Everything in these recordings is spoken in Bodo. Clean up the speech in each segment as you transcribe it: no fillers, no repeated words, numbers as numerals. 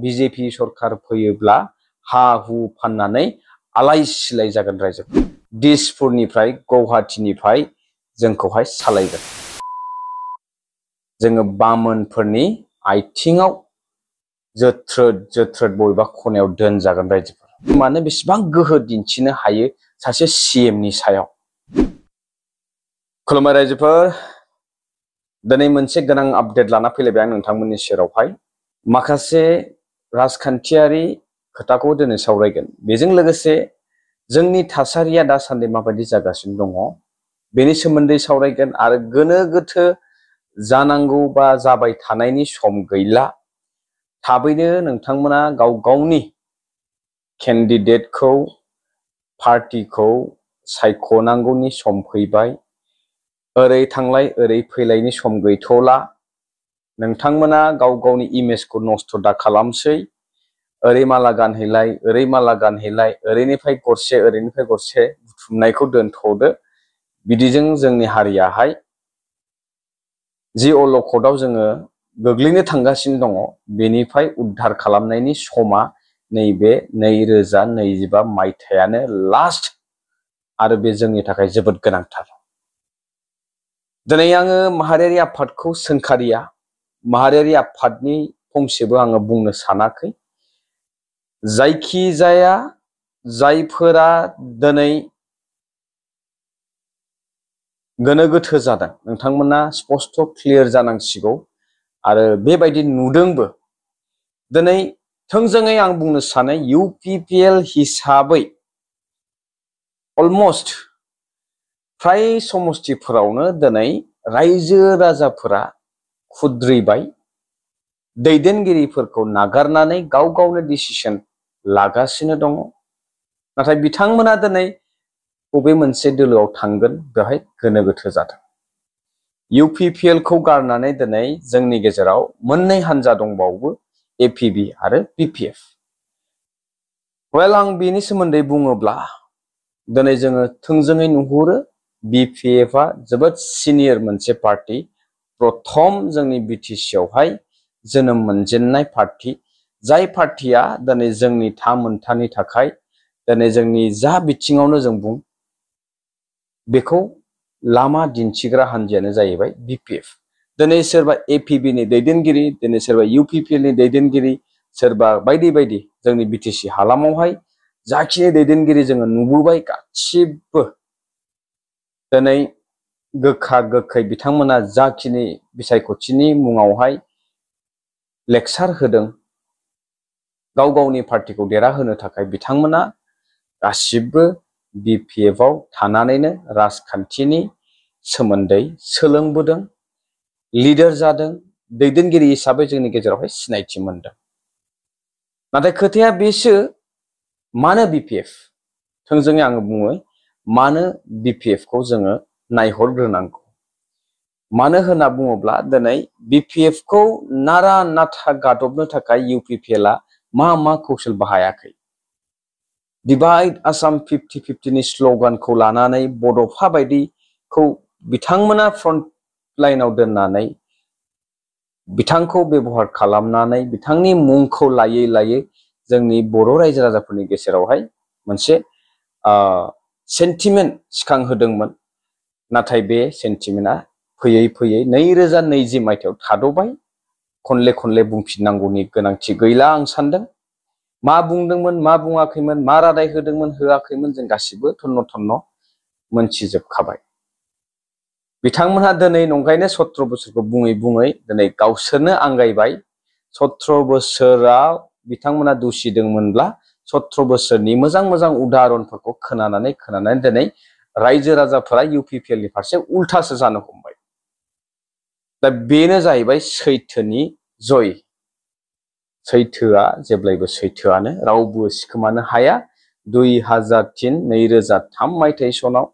बिजेपि सरकार फैयोब्ला हा हु फाननानै आलाय सिलाय जागोन रायजोफोर। दिसपुरनिफ्राय गुवाहाटीनिफ्राय जोंखौहाय सालायगोन। जोङो बामोनफोरनि आथिङाव जोथ्रोद जोथ्रोद बबेबा खनायाव दोनजागोन रायजोफोर। मानो बेसेबां गोहो दिन्थिनो हायो सासे सिएमनि सायाव। खुलुमबाय रायजोफोर, दिनै मोनसे गोनां आपडेट लाना फैलायबाय आं नोंथांमोननि सेरावहाय। माखासे राजखान्थियारि खोथाखौ दिनै सावरायगोन। बेजों लोगोसे जोंनि थासारिया दासान्दि माबायदि जागासिनो दङ बेनि सोमोन्दै सावरायगोन। आरो गोनो गोथो जानांगौ बा जाबाय थानायनि सम गैला। थाबैनो नोंथांमोना गाव गावनि केन्डिडेटखौ, पार्टिखौ सायख'नांगौनि सम फैबाय। ओरै थांलाय ओरै फैलायनि सम गैथ'ला। नोंथांमोना गाव गावनि इमेजखौ नस्थ' दा खालामसै। ओरै माला गानहैलाय ओरै माला गानहैलाय, ओरैनिफ्राय गरसे ओरैनिफ्राय गरसे बुथुमनायखौ दोनथ'दो। बिदिजों जोंनि हारियाहाय जि अलखदाव जोङो गोग्लैनो थांगासिनो दङ बेनिफ्राय उद्धार खालामनायनि समा नैबे 2025 मायथाइयानो लास्ट। आरो बे जोंनि थाखाय जोबोद गोनांथार। दिनै आङो माहारियारि आफादखौ सोंखारिया, माहारियारि आफादनि फंसेबो आङो बुंनो सानाखै। जायखिजाया जायफोरा दिनै गोनो गोथो जादों नोंथांमोना स्पष्ट क्लियार जानांसिगौ। आरो बेबायदि नुदोंबो। दिनै थोंजोङै आं बुंनो सानो UPPL हिसाबै अलमस्ट फ्राय समस्थिफोरावनो दिनै रायजो राजाफोरा खुद्रिबाय। दैदेनगिरिफोरखौ नागारनानै गाव गावनो डिसिसन लागासिनो दङ। नाथाय बिथांमोना दिनै बबे मोनसे दोलोआव थांगोन बेवहाय गोनो गोथो जादों। UPPL खौ गारनानै दिनै जोंनि गेजेराव मोननै हान्जा दंबावो, APB आरो BPF। आं बेनि सोमोन्दै बुङोब्ला दिनै जोङो थोंजोङै नुहुरो BPF आ जोबोद सिनियर मोनसे पार्टी। प्रथम जोंनि BTC आवहाय जोनोम मोनजेननाय पार्टी। जाय पार्टीया दिनै जोंनि था-मोनथानि थाखाय दिनै जोंनि जा बिथिङावनो जों बुं बेखौ लामा दिन्थिग्रा हान्जायानो जाहैबाय BPF। दिनै सोरबा APB नि दैदेनगिरि, दिनै सोरबा UPPL नि दैदेनगिरि, सोरबा बायदि बायदि जोंनि BTC हालामावहाय जाखिनि दैदेनगिरि जोङो नुबोबाय गासिबो दिनै गोखा गोखै बिथांमोना जाखिनि बिसायख'थिनि मुङावहाय लेक्सार होदों गाव गावनि पार्टीखौ देरहाहोनो थाखाय, बिथांमोना गासिबो BPF आव थानानैनो राजखान्थिनि सोमोन्दै सोलोंबोदों, लिडार जादों, दैदेनगिरि हिसाबै जोंनि गेजेरावहाय सिनायथि मोनदों। नाथाय खोथाया बेसो, मानो BPF? थोंजोङै आङो बुङो मानो BPF खौ जोङो नायहरग्रोनांगौ। मानो होनना बुङोब्ला दिनै BPF खौ नारा नाथा गादबनो थाखाय UPPL आ मा मा कौशल बाहायाखै। डिभाइड आसाम 50-50 नि स्ल'गानखौ लानानै बड'फा बायदिखौ बिथांमोना फ्रन्ट लाइनाव दोननानै बिथांखौ बेबहार खालामनानै बिथांनि मुंखौ लायै लायै जोंनि बर' रायजो राजाफोरनि गेजेरावहाय मोनसे सेन्टिमेन्ट सिखांहोदोंमोन। नाथाय बे सेन्टिमेन्टआ फैयै फैयै 2020 मायथाइयाव थाद'बाय। खनले खनले बुंफिननांगौनि गोनांथि गैला आं सानदों। मा बुंदोंमोन, मा बुङाखैमोन, मा रादाय होदोंमोन, होआखैमोन, जों गासिबो थन्न थन्न मोनथिजोबखाबाय। बिथांमोनहा दिनै नंखायनो 17 बोसोरखौ बुङै बुङै दिनै गावसोरनो आंगायबाय। 17 बोसोराव बिथांमोना दुसिदोंमोनब्ला 17 बोसोरनि मोजां मोजां उदाहरनफोरखौ खोनानानै दिनै रायजो राजाफोरा UPPL नि फारसे उल्थासो जानो हमबाय। दा बेनो जाहैबाय सैथोनि जय। सैथोआ जेब्लायबो सैथोआनो, रावबो सिखोमानो हाया। 2003 मायथाइ सनाव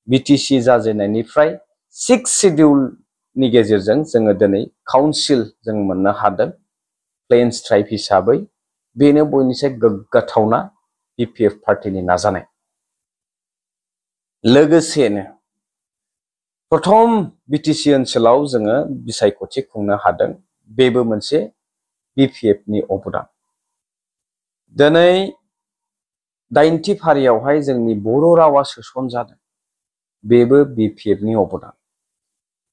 BTC जाजेननायनिफ्राय 6 शिडिउलनि गेजेरजों जोङो दिनै काउन्सिल जों मोननो हादों प्लेन्स ट्राइब हिसाबै। बेनो बयनिसाय गोग्गाथावना BPF पार्टीनि नाजानाय। लोगोसेनो प्रथम BTC ओनसोलाव जोङो बिसायख'थि खुंनो हादों। बेबो मोनसे BPF नि अबदान दिनै 80 फारियावहाय जोंनि बर' रावा सोसनजादों बेबो BPF नि अबदान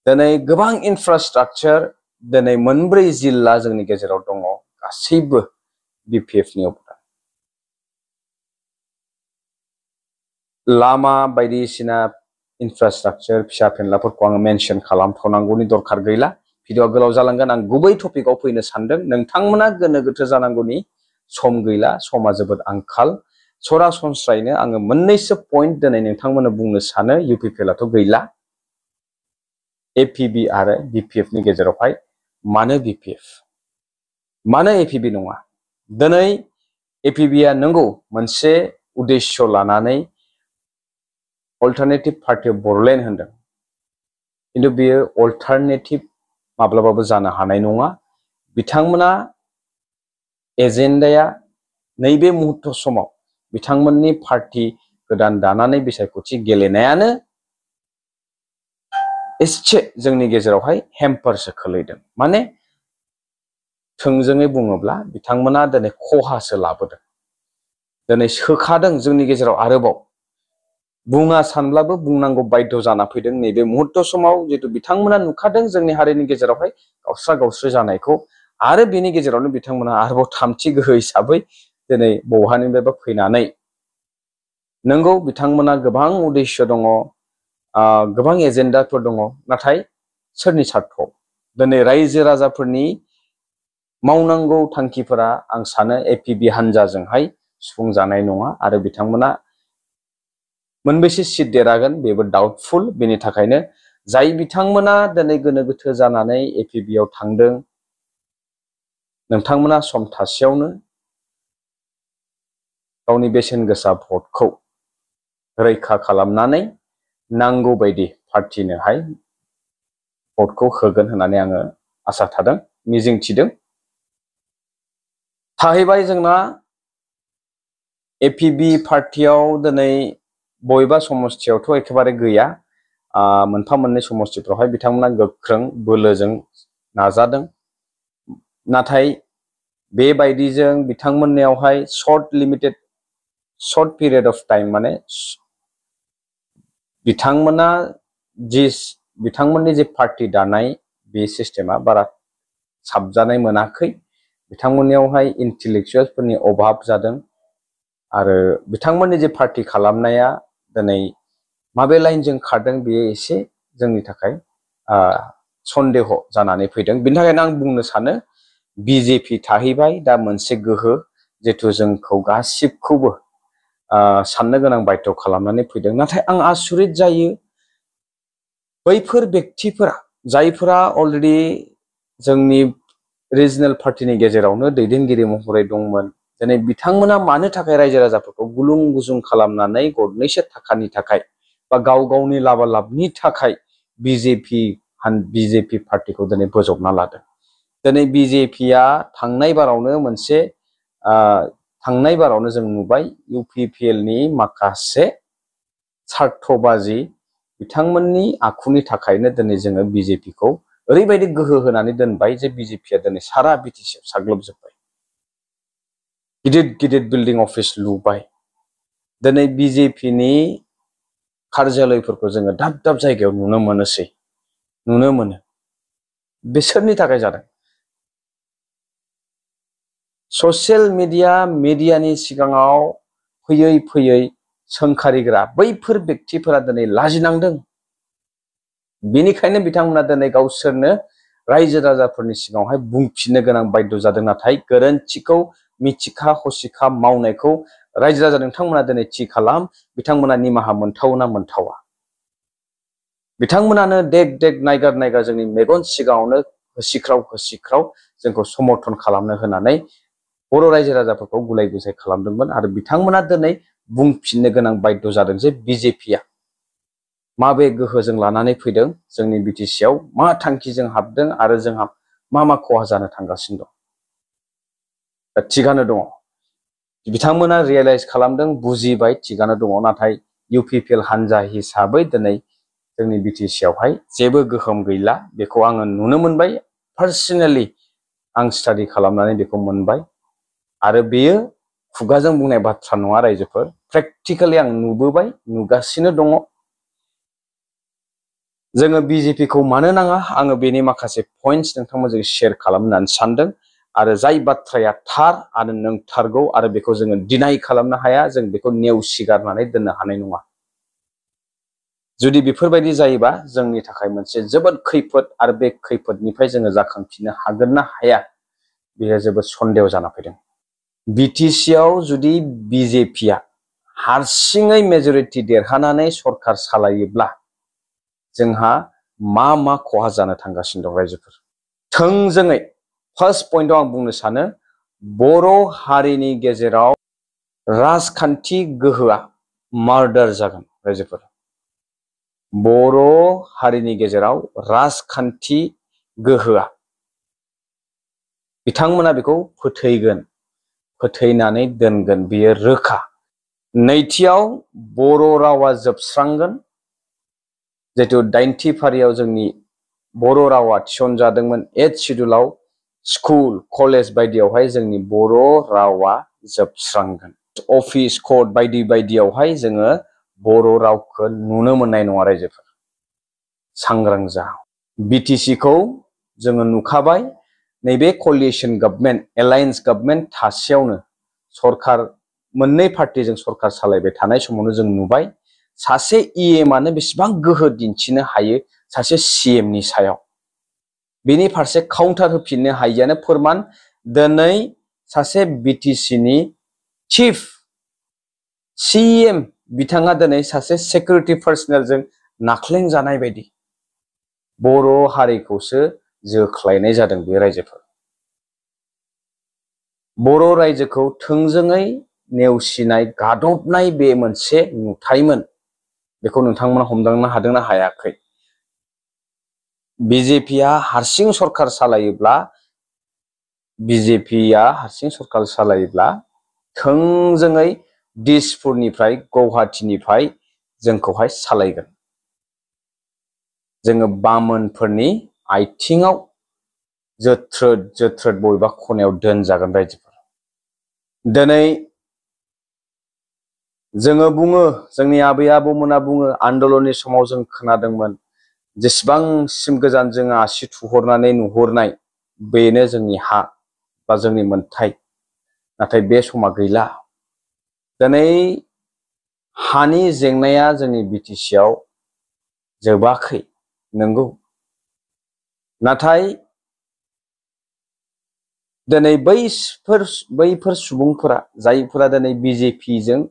दिनै गोबां इनफ्रास्ट्राक्चार दिनै मोनब्रै जिल्ला जोंनि गेजेराव दङ गासैबो BPF नि अबदान लामा बायदिसिना इनफ्रास्ट्राक्चार फिसा फेनलाफोरखौ आङो मेनसन खालामथ'नांगौनि दरखार गैला भिडिअआ गोलाव जालांगोन आं गुबै टपिकआव फैनो सानदों नोंथांमोना गोनो गोथो जानांगौनि सम गैला समा जोबोद आंखाल सरासनस्रायैनो आङो मोननैसो पइन्ट दिनै नोंथांमोननो बुंनो सानो UPPLआथ' गैला APB आरो BPF नि गेजेरावहाय मानो BPF मानो APB नङा दिनै APBआ नंगौ मोनसे उद्देश्य लानानै अल्टारनेटिभ पार्टी अफ बड'लेण्ड होनदों किन्तु बेयो अल्टारनेटिभ माब्लाबाबो जानो हानाय नङा बिथांमोना एजेन्डाया नैबे मुहूर्त समाव बिथांमोननि पार्टी गोदान दानानै बिसायख'थि गेलेनायानो एसे जोंनि गेजेरावहाय हेम्पारसो खोलैदों माने थोंजोङै बुङोब्ला बिथांमोना दिनै खहासो लाबोदों दिनै सोखादों जोंनि गेजेराव आरोबाव बुङा सानब्लाबो बुंनांगौ बाध्य जाना फैदों नैबे मुहूर्त समाव जितु बिथांमोना नुखादों जोंनि हारिनि गेजेरावहाय गावस्रा गावस्रि जानायखौ आरो बेनि गेजेरावनो बिथांमोना आरोबाव थामथि गोहो हिसाबै दिनै बहानिफ्रायबा फैनानै नंगौ बिथांमोना गोबां उद्देश्य दङ गोबां एजेन्डाफोर दङ नाथाय सोरनि स्वार्थआव दिनै रायजो राजाफोरनि मावनांगौ थांखिफोरा आं सानो APB हानजाजोंहाय सुफुंजानाय नङा आरो बिथांमोना मोनबेसे सिट देरहागोन बेबो डाउटफुल बेनि थाखायनो जाय बिथांमोना दिनै गोनो गोथो जानानै APBआव थांदों नोंथांमोना सम थासेयावनो गावनि बेसेन गोसा भटखौ रैखा खालामनानै नांगौ बायदि पार्टीनोहाय भटखौ होगोन होननानै आङो आसा थादों मिजिंथिदों थाहैबाय जोंना APB पार्टीयाव दिनै बबेबा समस्थियावथ' एखेबारे गैया मोनफा मोननै समस्थिफ्रावहाय बिथांमोना गोख्रों बोलोजों नाजादों नाथाय बेबायदिजों बिथांमोननियावहाय शर्ट पिरियड अफ टाइम माने बिथांमोननि जे पार्टी दानाय बे सिस्टेमा बारा साबजानाय मोनाखै बिथांमोननियावहाय इन्टेलेक्चुवेल्सफोरनि अभाब जादों आरो बिथांमोननि जे पार्टी खालामनाया दिनै माबे लाइनजों खारदों बेयो एसे जोंनि थाखाय सन्देह जानानै फैदों बेनि थाखायनो आं बुंनो सानो BJP थाहैबाय दा मोनसे गोहो जिथु जोंखौ गासिबखौबो साननो गोनां बाध्य खालामनानै फैदों नाथाय आं आसुरित जायो बैफोर व्यक्तिफोरा जायफोरा अलरेडि जोंनि रिजनेल पार्टीनि गेजेरावनो दैदेनगिरि महरै दंमोन दिनै बिथांमोना मानो थाखाय रायजो राजाफोरखौ गुलुं गुजुं खालामनानै गरनैसो थाखानि थाखाय बा गाव गावनि लाबालाबनि थाखाय BJP पार्टीखौ दिनै बोजबना लादों दिनै BJPआ थांनाय बारावनो जों नुबाय UPPLनि माखासे स्वार्थबाजी बिथांमोननि आखुनि थाखायनो दिनै जोङो BJPखौ ओरैबायदि गोहो होनानै दोनबाय जे BJPआ दिनै सारा BTCआव साग्लोबजोब्बाय गिदिर गिदिर बिल्डिं अफिस लुबाय दिनै BJPनि कार्यालयफोरखौ जोङो दाब दाब जायगायाव नुनो मोनो बिसोरनि थाखाय जादों ससियेल मिडियानि सिगाङाव फैयै फैयै सोंखारिग्रा बैफोर व्यक्तिफोरा दिनै लाजिनांदों बेनिखायनो बिथांमोना दिनै गावसोरनो रायजो राजाफोरनि सिगाङावहाय बुंफिननो गोनां बाध्य जादों नाथाय गोरोन्थिखौ मिथिखा हसिखा मावनायखौ रायजो राजा नोंथांमोना दिनै थि खालाम बिथांमोना निमाहा मोनथावना मोनथावा बिथांमोनानो देग देग नायगार जोंनि मेगन सिगाङावनो होसिख्राव जोंखौ समर्थन खालामनो होनानै बर' रायजो राजाफोरखौ गुलाय गुजाय खालामदोंमोन आरो बिथांमोना दिनै बुंफिननो गोनां बाध्य जादों जे BJPआ माबे गोहोजों लानानै फैदों जोंनि BTCआव मा थांखिजों हाबदों आरो जोंहा मा खहा जानो थांगासिनो दं थिगानो दङ बिथांमोना रियेलाइज खालामदों बुजिबाय थिगानो दङ नाथाय UPPL हानजा हिसाबै दिनै जोंनि BTCआवहाय जेबो गोहोम गैला बेखौ आङो नुनो मोनबाय पार्सनेलि आं स्टाडि खालामनानै बेखौ मोनबाय आरो बेयो खुगाजों बुंनाय बाथ्रा नङा रायजोफोर प्रेक्टिकेलि आं नुबोबाय नुगासिनो दङ जोङो बिजेपिखौ मानो नाङा आङो बेनि माखासे पइन्ट्स नोंथांमोनजों शेयार खालामनानै सानदों आरो जाय बाथ्राया थार आरो नंथारगौ आरो बेखौ जोङो डिनाय खालामनो हाया जों बेखौ नेवसिगारनानै दोननो हानाय नङा जुदि बेफोरबायदि जायोबा जोंनि थाखाय मोनसे जोबोद खैफोद आरो बे खैफोदनिफ्राय जोङो जाखांफिननो हागोन ना हाया बेयो जोबोद सन्देह जाना फैदों बिटिसिआव जुदि बिजेपिआ हारसिङै मेजरिटि देरहानानै सरखार सालायोब्ला जोंहा मा खहा जानो थांगासिनो दं रायजोफोर थोंजोङै फार्स्ट पइन्टआव आं बुंनो सानो बर' हारिनि गेजेराव राजखान्थि गोहोआ मार्डार जागोन रायजोफोर बर' हारिनि गेजेराव राजखान्थि गोहोआ बिथांमोना बेखौ फोथैनानै दोनगोन बियो रोखा नैथियाव बर' रावा जोबस्रांगोन जिहेतु 90 फारियाव जोंनि बर' रावा थिसनजादोंमोन 8 शिड्युलाव स्कुल कलेज बायदियावहाय जोंनि बर' रावा जोबस्रांगोन अफिस कर्ट बायदि बायदियावहाय जोङो बर' रावखौ नुनो मोननाय नङा रायजोफोर सांग्रां जा बिटिसिखौ जोङो नुखाबाय नैबे कलिसन गभर्नमेन्ट एलायन्स गभर्नमेन्ट थासेयावनो सरखार मोननै पार्टिजों सरखार सालायबाय थानाय समावनो जों नुबाय सासे इएमआनो बेसेबां गोहो दिन्थिनो हायो सासे सिएमनि सायाव बेनि फारसे काउन्टार होफिननो हायियानो फोरमान दिनै सासे बिटिसिनि चिफ सिएम बिथाङा दिनै सासे सिकिउरिटि पार्सनेलजों नाख्लें जानाय बायदि बर' हारिखौसो जोख्लायनाय जादों बे रायजोफोर बर' रायजोखौ थोंजोङै नेवसिनाय गादबनाय बे मोनसे नुथायमोन बेखौ नोंथांमोना हमदांनो हादोंना हायाखै बिजेपिआ हारसिं सरखार सालायोब्ला थोंजोङै दिसपुरनिफ्राय गुवाहाटीनिफ्राय जोंखौहाय सालायगोन जोङो बामोनफोरनि आथिङाव जोथ्रोद बबेबा खनायाव दोनजागोन रायजोफोर दिनै जोङो बुङो जोंनि आबै आबौमोना बुङो आन्दलननि समाव जों खोनादोंमोन जेसेबांसिम गोजान जोङो आसि थुहरनानै नुहुरनाय बेनो जोंनि हा बा जोंनि मोन्थाय नाथाय बे समा गैला दिनै हानि जेंनाया जोंनि बिटिसिआव जोबाखै नंगौ नाथाय दिनै बैफोर सुबुंफोरा जायफोरा दिनै बिजेपिजों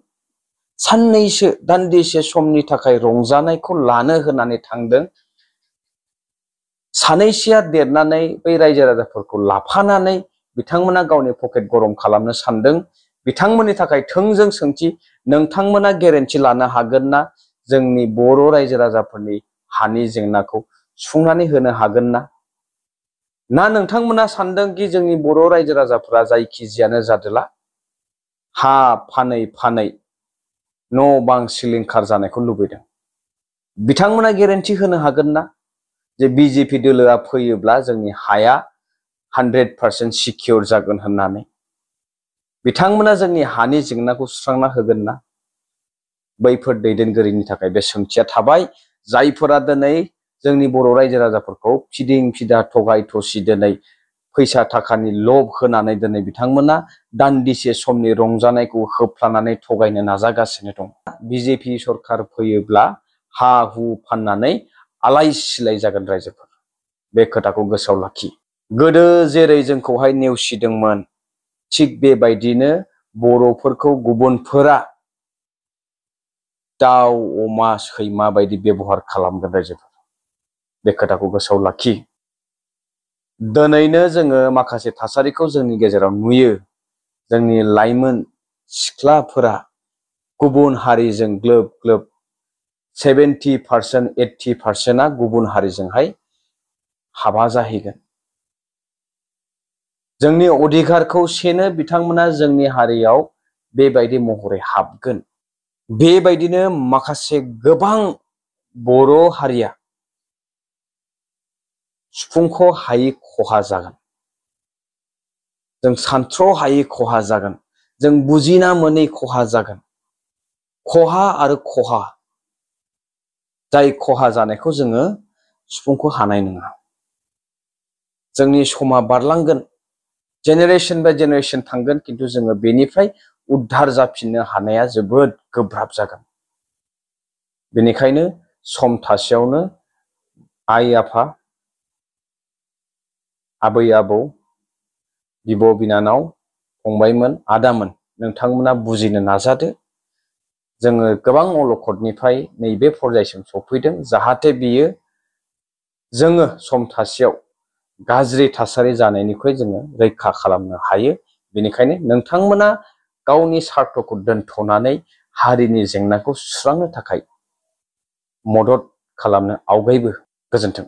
साननैसो दान्दिसे समनि थाखाय रंजानायखौ लानो होनानै थांदों सानैसोआ देरनानै बै रायजो राजाफोरखौ लाफानानै बिथांमोना गावनि पकेट गरम खालामनो सानदों बिथांमोननि थाखाय थोंजों सोंथि नोंथांमोना गेरेन्टि लानो हागोन ना जोंनि बर' रायजो राजाफोरनि हानि जेंनाखौ सुफुंनानै होनो हागोन ना नोंथांमोना सानदोंखि जोंनि बर' रायजो राजाफोरा जायखिजायानो जादोला हा फानै न' बां सिलिंखार जानायखौ लुबैदों बिथांमोना गेरेन्टि होनो हागोन ना जे बिजेपि दोलोआ फैयोब्ला जोंनि हाया 100% सिकिउर जागोन होननानै बिथांमोना जोंनि हानि जेंनाखौ सुस्रांना होगोन ना बैफोर दैदेनगिरिनि थाखाय बे सोंथिया थाबाय जायफोरा दिनै जोंनि बर' रायजो राजाफोरखौ फिदिं फिदा थगाय थसि दिनै फैसा थाखानि लब होनानै दिनै बिथांमोना दान्दिसे समनि रंजानायखौ होफ्लानानै थगायनो नाजागासिनो दं बिजेपि सरखार फैयोब्ला हा हु फाननानै आलाय सिलाय जागोन रायजोफोर बे खोथाखौ गोसोआव लाखि गोदो जेरै जोंखौहाय नेवसिदोंमोन थिग बेबायदिनो बर'फोरखौ गुबुनफोरा दाउ अमा सैमा बायदि बेबहार खालामगोन रायजोफोर बे खोथाखौ गोसोआव लाखि दिनैनो जोङो माखासे थासारिखौ जोंनि गेजेराव नुयो जोंनि लाइमोन सिख्लाफोरा गुबुन हारिजों ग्लोब ग्लोब 70% 80%आ गुबुन हारिजोंहाय हाबा जाहैगोन जोंनि अधिकारखौ सेनो बिथांमोना जोंनि हारियाव बेबायदि महरै हाबगोन बेबायदिनो माखासे गोबां बर' हारिया सुफुंख' हायै खहा जागोन जों सानथ्र' हायै खहा जागोन, जों बुजिना मोनै खहा जागोन। खहा आरो खहा, जाय खहा जानायखौ जोङो सुफुंखौ हानाय नङा। जोंनि समा बारलांगोन, जेनेरेशन बाय जेनेरेशन थांगोन, खिन्थु जोङो बेनिफ्राय उद्धार जाफिननो हानाया जोबोद गोब्राब जागोन। बेनिखायनो सम थासेयावनो आइ आफा, आबै आबौ, बिब' बिनानाव, फंबायमोन, आदामोन, नोंथांमोना बुजिनो नाजादो। जोङो गोबां अलखदनिफ्राय नैबे पर्यायसिम सफैदों, जाहाथे बियो जोङो सम थासेयाव गाज्रि थासारि जानायनिफ्राय जोङो रैखा खालामनो हायो। बेनिखायनो नोंथांमोना गावनि सार्थखौ दोनथ'नानै हारिनि जेंनाखौ सुस्रांनो थाखाय मदद खालामनो आवगायबो। गोजोन्थों।